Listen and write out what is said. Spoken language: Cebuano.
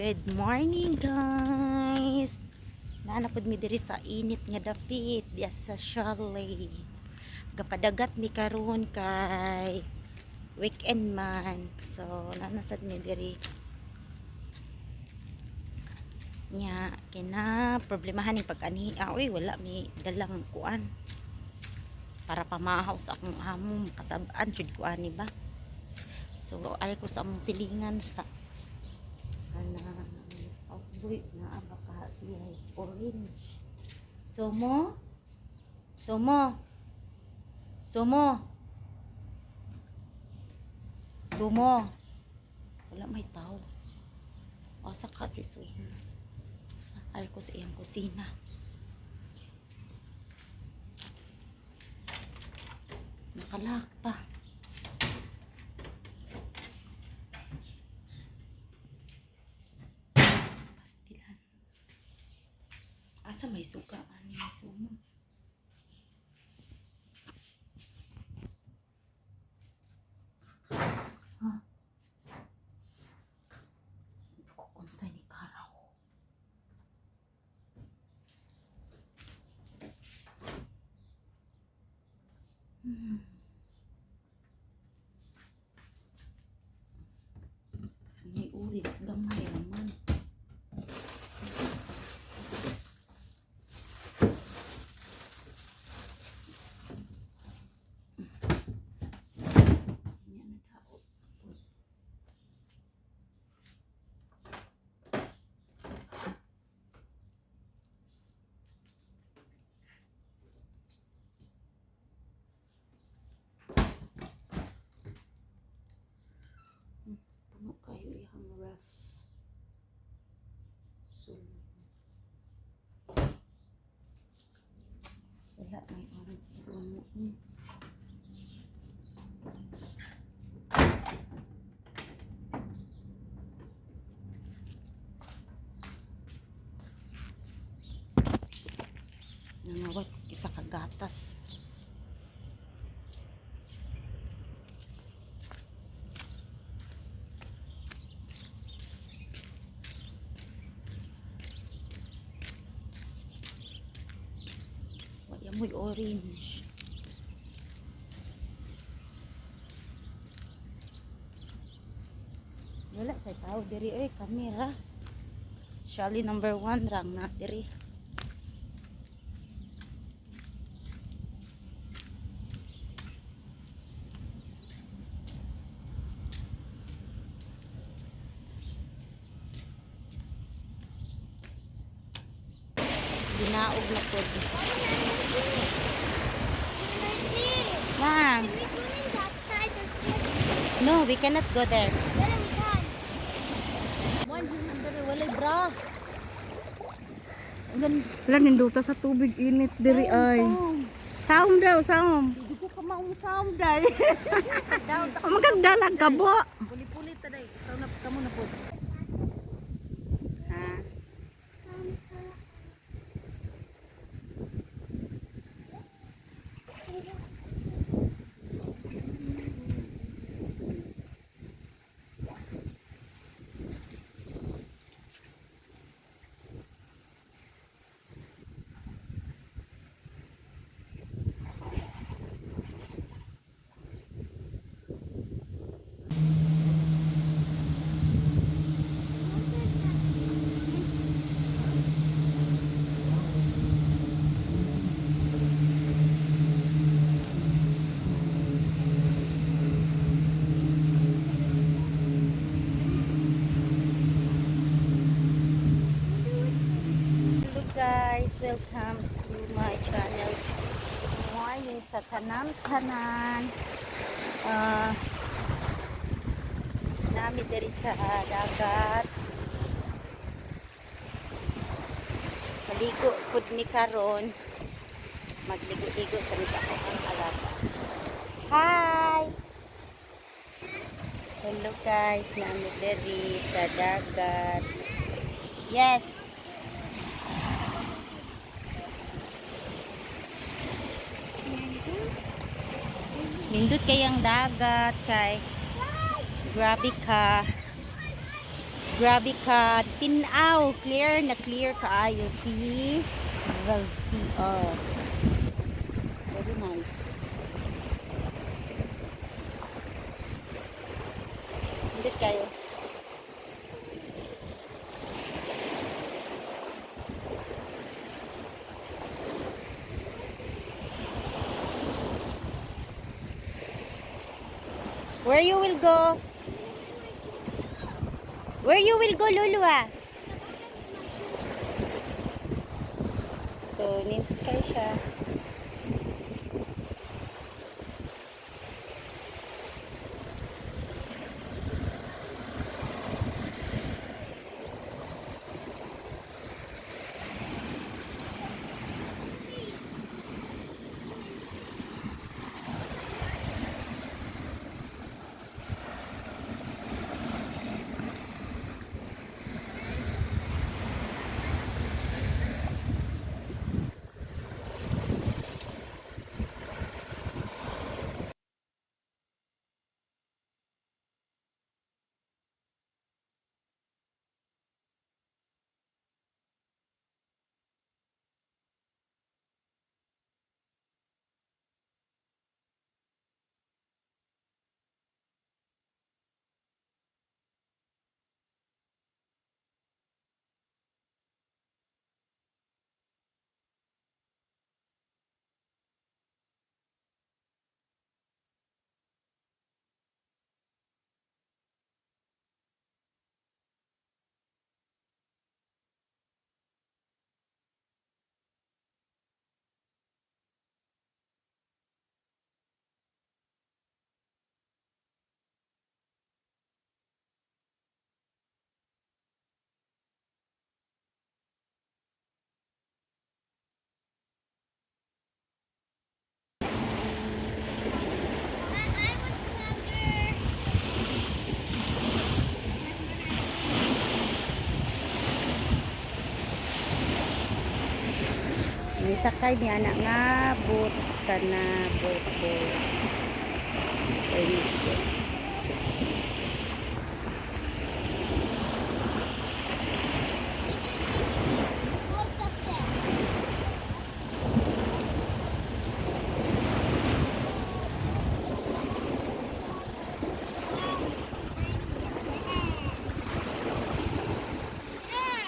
Good morning, guys! Naa na pud mi diri sa init nga dapit diya sa chalet. Gapadagat mi karon kay weekend man. So naa na sad mi diri. Nya kina problemahan ning pag-ani. Ah, uy, wala mi dalang kuan para pamahaw sa akong amo, makasab-an jud ko ani ba. So ari ko sa among silingan sa kana houseboy na baka siya orange. Sumo? Sumo? Sumo? Sumo? Wala may tao. Asa ka si Sumo? Ari ko sa iyang kusina. Naka-lock pa. Pastilan. Asa may suka? Ani may sumo? Ha? Ko unsa ni karaw. May orange gamay naman. Yan na daw. Puno kayo iyang ref. So, wala may orange sa sumo. Nangawat isa ka gatas. Wala mo'y orange. Wala kay tao diri oy, kamera. Chalet number 1 rang na diri. Ginaog na pod. Ma'am, Can we go in that side? There's kids. No, we cannot go there. Then we can. One, walay bra. Wala, nindota sa tubig, init diri ay. Saom daw, saom. Hindi ko ka maungsaom dai. Oh, magagdalag ka bo. Puli-puli ta dai. Ikaw na kamo na po. Ha? Hello guys, welcome to my channel. Good morning sa tanan-tanan. Nami diri sa dagat. Maligo pud mi karon. Magligo-ligo sa mi sa akong alaga. Hi! Hello guys, nami diri sa dagat. Yes. Nindot kayang dagat kay grabe ka. Grabe ka tinaw, clear na clear kaayo see the sea. Oh. Very nice. Hindi kayo. Where you will go? Where you will go, Lulu, ah? So, nindot kayo siya. I was longer. May sakay niya anak nga boats ka na boat boat. Let me see.